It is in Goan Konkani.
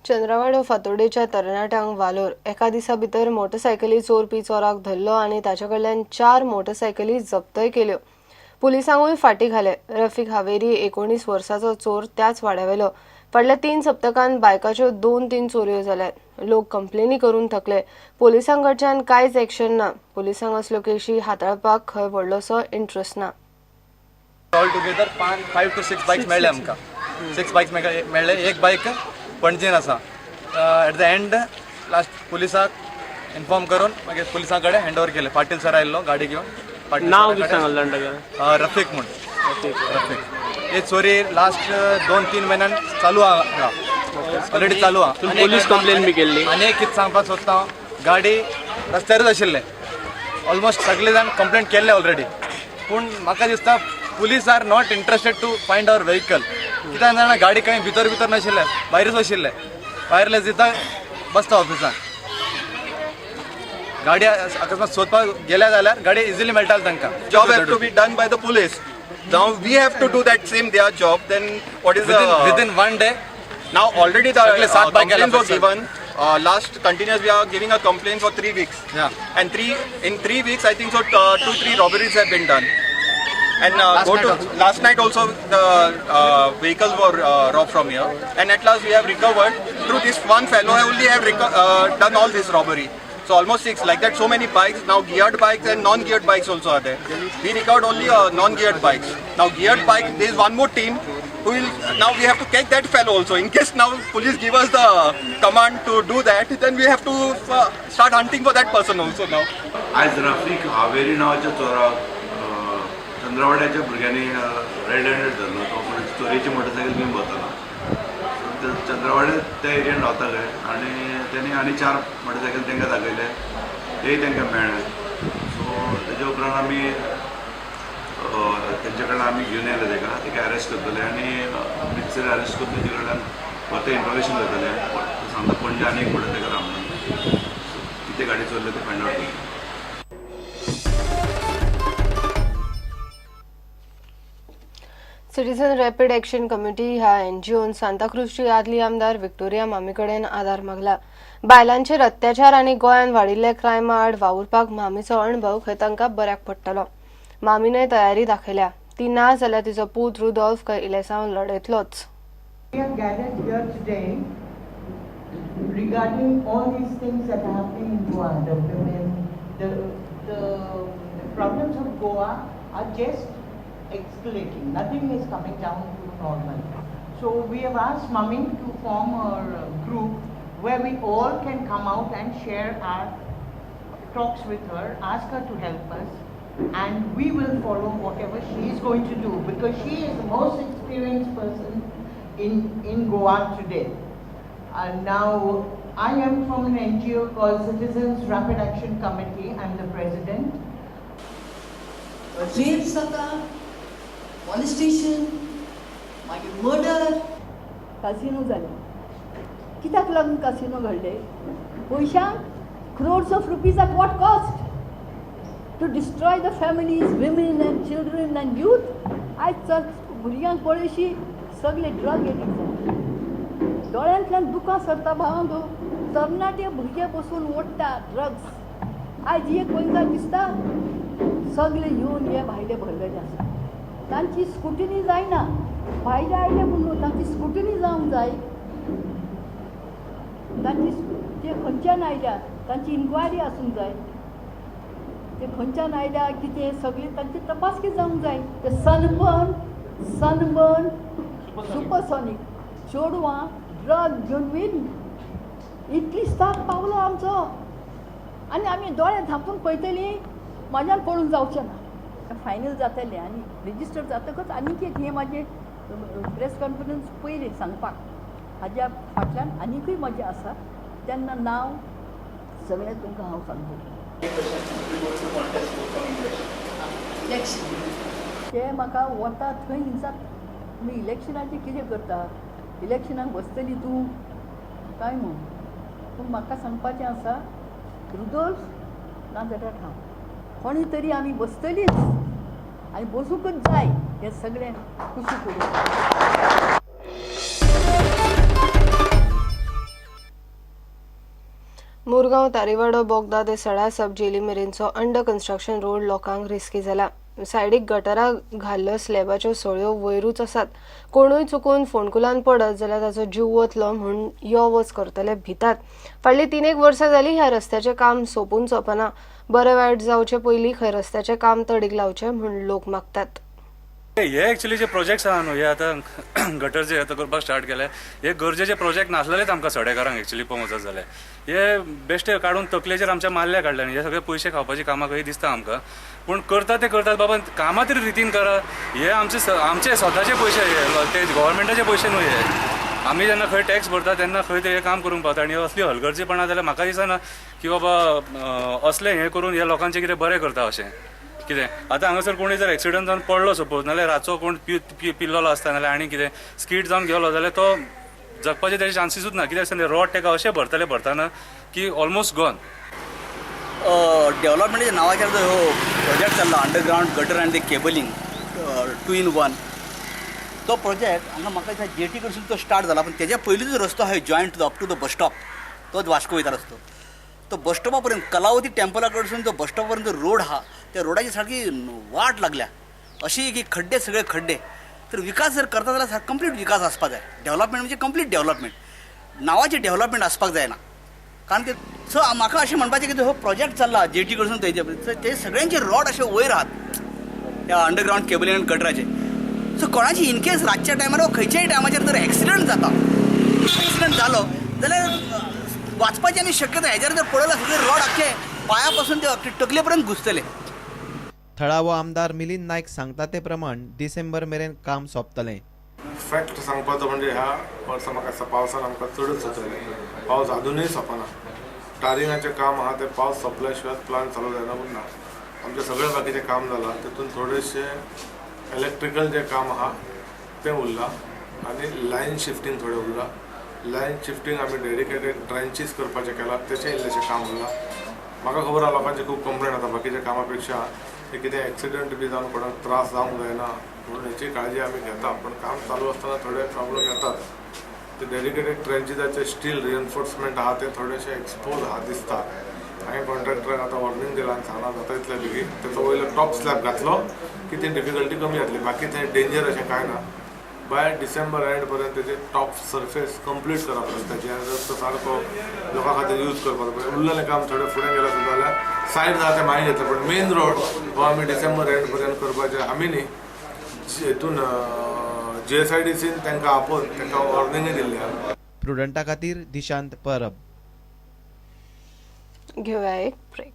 चंद्रवाडो फातोर्डेच्या तरणाट्यांक वालोर. एका दिसा भितर मोटरसायकली चोरपी चोराक धरलो आनी ताचे कडल्यान 4 मोटरसायकली जप्तय केल्यो. पुलिसांकूय फाटी घाले. रफीक हावेरी 19 वर्साचो चोर त्याच वाड्यावेलो. फाटल्या 3 सप्तकांत बायकाच्यो 2-3 चोरयो जाल्यात. लोक कंप्लेनी करून थकले. पुलिसां कडच्यान कांयच एक्शन ना. पुलिसांक असल्यो केशी हाताळपाक खंय व्हडलोसो इंट्रस्ट ना. ऑल टुगेदर 5 टू 6 बायक्स मेळ्ळे आमकां. 6 बायक्स मेळ्ळे. एक बायक पणजेन आसा. एट the and last पुलिसाक इन्फॉर्म करून मागीर पुलिसां कडेन हँड ओवर केले. पाटील सर आयिल्लो गाडी घेवन. पाटील नाव सरा कितें कडेन. सांगलें ताका? रफीक म्हूण. रफीक. ही चोरी लास्ट 2-3 म्हयन्यान चालू आहा, ऑलरेडी चालू आहा. तुमी पोलीस कंप्लेन बी केल्ली? आनी एक कितें सांगपाक सोदता हांव, गाडी रस्त्यारूच आशिल्ले. ऑलमोस्ट सगळे जाण कंप्लेंट केल्ले ऑलरेडी, पूण म्हाका दिसता police are not interested to find our vehicle. कित्याक जाणा, गाडी खंय भितर भितर नाशिल्ले, भायरूच आशिल्ले. वायरलेस दिता बसता ऑफिसान. गाडी अकस्मात सोदपाक गेल्या जाल्यार गाडी इजिली मेळटाली तांकां. Job have to be done by the police. Now we have to do that same their job. Then what is the within 1 day? Now already the सगळे सात bike complaints were आयला. given. Last continuous we are giving a complaint for 3 weeks. And in 3 weeks I think so 2-3 robberies have been done. And Last go night to also. Last night also the vehicles were robbed from here. And at last we have recovered through this one fellow only have done all this robbery. So almost 6 like that. So many bikes now, geared bikes and non-geared bikes also are there. We recovered only non-geared bikes. Now geared bike, there is one more team who will, now we have to catch that fellow also. In case now police give us the command to do that, then we have to start hunting for that person also now. आयज रफीक हावेरी नांवाच्या चोराक चंद्रवाड्याच्या भुरग्यांनी रेड हँडेड धरलो. तो कोण चोरयेची मोटरसायकल घेवन भोंवतालो. सो चंद्रवाड्या त्या एरियान रावताले आनी तेणी आनी 4 मोटरसायकल तांकां दाखयले, तेय तांकां मेळ्ळे. सो तेच्या उपरांत आमी तेंच्या कडल्यान आमी घेवन येयले ताका. ताका अरेस्ट करतले आनी भितर अरेस्ट करून तेजे कडल्यान परतें इंट्रोगेशन जातलें. तो सांगता पणजे आनी एक मोटरसायकल आहा म्हणून. सो कितें गाडी चोरले ते फायंड आवट करतले. सिटीझन रॅपिड ॲक्शन कमिटी ह्या एनजीओन सांताक्रूजची आदली आमदार विक्टोरिया मामी कडेन आदार मागला. बायलांचेर अत्याचार आनी गोंयांत वाडिल्ल्या क्रायमा आड वावुरपाक मामीचो अणभव खंय तांकां बऱ्याक पडटलो. मामीनय तयारी दाखयल्या. ती ना जाल्यार तिचो पूत रुदोल्फ खंय इलेसांव लढयतलोच. We have gathered here today regarding all these things that are happening in Goa. The women, the problems of Goa are just escalating. Nothing is coming down to normal. So we have asked Mummy to form a group where we all can come out and share our talks with her, ask her to help us, and we will follow whatever she is going to do, because she is the most experienced person in Goa today. Now, I am from an NGO called Citizens Rapid Action Committee. I am the president. Rapes जाता, मॉलिस्टेशन, मागीर मर्डर. कासिनो जाले कित्याक लागून? कासिनो घडले पयशांक. Crores of rupees at what cost? To destroy the families, women and children and youth. आयज चल भुरग्यांक पळयशी सगळे ड्रग एडिक्ट जाले. दोळ्यांतल्यान दुकां सरता भावांक. तरणाटे भुरगे बसून ओडटा ड्रग्स. आयज एक गोंयकार दिसता? सगळे येवन हे भायले भरलेले आसा. तांची स्कुटिनी जायना. भायले आयले म्हूण न्हू, तांची स्कुटिनी जावंक जाय. तांची ते खंयच्यान आयल्या तांची इन्क्वायरी आसूंक जाय. ते खंयच्यान आयल्या कितें सगळें तांची तपासणी जावंक जाय. ते सनबर्न सनबर्न सुपरसॉनीक चेडवां ड्रग घेवन बीन इतली स्ताप पावलो आमचो आनी आमी दोळे धांपून पळयतलीं. म्हाज्यान पळोवंक जावचें ना. फायनल जातलें आनी रेजिस्टर जातकच आनीक एक हें म्हाजें प्रेस कॉन्फरन्स पयलीं सांगपाक. हाज्या फाटल्यान आनिकूय म्हजें आसा. तेन्ना नांव सगळें तुमकां हांव सांगतलें. इलेक्शन ते म्हाका वता थंय हिंसा. तुमी इलेक्शनाचें कितें करता? इलेक्शनाक बसतली तूं काय म्हूण. पूण म्हाका सांगपाचें आसा, रुदोल्फ ना जाल्यार हांव, कोणी तरी आमी बसतलीच आनी बसूंकच जाय. हें सगळें कुशीक उडोवप. मुरगांव तारीवाडो बोगदा ते सडा सब जेली मेरेनचो अंडर कन्स्ट्रक्शन रोड लोकांक रिस्की जाला. सायडीक गटरा घाल्ल्यो स्लॅबाच्यो सळयो वयरूच आसात. कोणूय चुकून फोंडकुलान पडत जाल्यार ताचो जीव वतलो म्हूण यो वच करतले भितात. फाटलीं 3-1 वर्सां जालीं ह्या रस्त्याचें काम सोंपून सोंपना. बरें वायट जावचे पयलीं खंय रस्त्याचें काम तडीक लावचें म्हूण लोक मागतात. हे एक्चुअली जे प्रोजेक्ट्स आहा न्हू, हे आतां गटर जे आतां करपाक स्टार्ट केले, हे गरजेचे प्रोजेक्ट नासलेलेच आमकां सडेकारांक एक्चुअली पळोवंक वचत जाल्यार. हे बेश्टे काडून तकलेचेर आमच्या माल्ले काडले आनी हे सगळे पयशे खावपाची कामां कशी दिसता आमकां. पूण करता ते करतात बाबा, कामां तरी रितीन करा. हे आमचे आमचे स्वताचे पयशे, हे ते गव्हर्मेंटाचे पयशे न्हू. हे आमी जेन्ना खंय टॅक्स भरता तेन्ना खंय ते काम करूंक पावता. आनी असली हलगर्जीपणां जाल्यार म्हाका दिसना की बाबा असलें हें करून ह्या लोकांचें कितें बरें करता अशें कितें. आतां हांगासर कोणूय जर एक्सिडंट जावन पडलो सपोज, नाल्यार रातचो कोण पिल्लोलो आसता, नाल्यार आनी कितें स्कीट जावन गेलो जाल्यार तो जगपाचे तेजे चान्सीसूच ना. कित्याक आसता रॉड तेका अशें भरतले भरतना की ऑलमोस्ट गॉन. डेव्हलपमेंटाच्या नांवाचेर जो हो प्रोजेक्ट चल्ला अंडरग्रावंड गटर आनी ते केबलिंग 2 in 1, तो प्रोजेक्ट हांगा म्हाका दिसता जेटी कडसून तो स्टार्ट जाला. पूण तेज्या पयलीं जो रस्तो आहा joint to up to the bus stop, तोच वास्को वयता रस्तो, तो बस स्टॉपा पर्यंत कलावती टेम्पला कडसून तो बस स्टॉपा पर्यंत रोड आहा, त्या रोडाची सारकी वाट लागल्या अशी की खड्डे, सगळे खड्डे. तर विकास जर करता जाल्यार कंप्लीट विकास आसपाक जाय. डेव्हलपमेंट म्हणजे कंप्लीट डेव्हलपमेंट, नांवाचें डेव्हलपमेंट आसपाक जायना. कारण ते सो म्हाका अशें म्हणपाचें की हो प्रोजेक्ट चल्ला जेटी कडसून थंयचे पर्यंत, ते सगळ्यांचे रॉड अशे वयर आहात ह्या अंडरग्रावंड केबलिंग आनी गटराचे. सो कोणाची इनकेस रातच्या टायमार वा खंयच्याय टायमाचेर जर एक्सिडंट जाता, एक्सिडंट जालो जाल्यार वाचपाची आनी शक्यता हेजेर जर पळयला सगळे रॉड आख्खे पांया पासून ते तकले पर्यंत घुसतले. थळावो आमदार मिलिंद नायक सांगता ते प्रमाण डिसेंबर मेरेन काम सोंपतलें. फॅक्ट सांगपाचो म्हणजे ह्या वर्सा म्हाका दिसता पावसान आमकां चडच सोंपतलें. पावस अजुनूय सोंपना. टारिंगाचें काम आहा तें पावस सोंपल्या शिवाय प्लान चालू जायना उरना. आमचें सगळें बाकीचें काम जालां, तितून थोडेशें इलेक्ट्रिकल जें काम आहा तें उरलां आनी लायन शिफ्टींग थोडें उरलां. लायन शिफ्टींग आमी डेडिकेटेड ट्रेंचीस करपाचें केलां, तेचें इल्लेशें काम उरलां. म्हाका खबर आहा लोकांची खूब कंप्लेन जाता बाकीच्या कामा पेक्षा, ते कितें एक्सिडंट बी जावन कोणाक त्रास जावंक जायना म्हणून हेची काळजी आमी घेता. पूण काम चालू आसतना थोडे प्रॉब्लम येतात. ते डेडिकेटेड ट्रेंचिसाचे स्टील रिएन्फोर्समेंट आहा तें थोडेशें एक्सपोज आहा दिसता. हांवें कॉन्ट्रॅक्टराक आतां वॉर्निंग दिलां आनी सांगलां जाता इतले बेगीन तेचो वयलो टॉप स्लॅब घातलो की ती डिफिकल्टी कमी जातली. बाकी थंय डेंजर अशें कांय ना. बाय डिसेंबर एंड पर्यंत तेजे टॉप सरफेस कंप्लीट करप रस्त्याचे आनी रस्तो सारको लोकां खातीर यूज करपाचो. उरलेलें काम थोडें फुडें गेलें सुद्दां जाल्यार सायड जाता तें मागीर येतलें, पूण मेन रोड हो आमी डिसेंबर एंड पर्यंत करपाचें. आमी न्ही हेतून GSIDCन तांकां आपोवन तांकां वॉर्निंगय दिल्ली आहा. प्रुडंटा खातीर दिशांत परब. घेवया एक ब्रेक.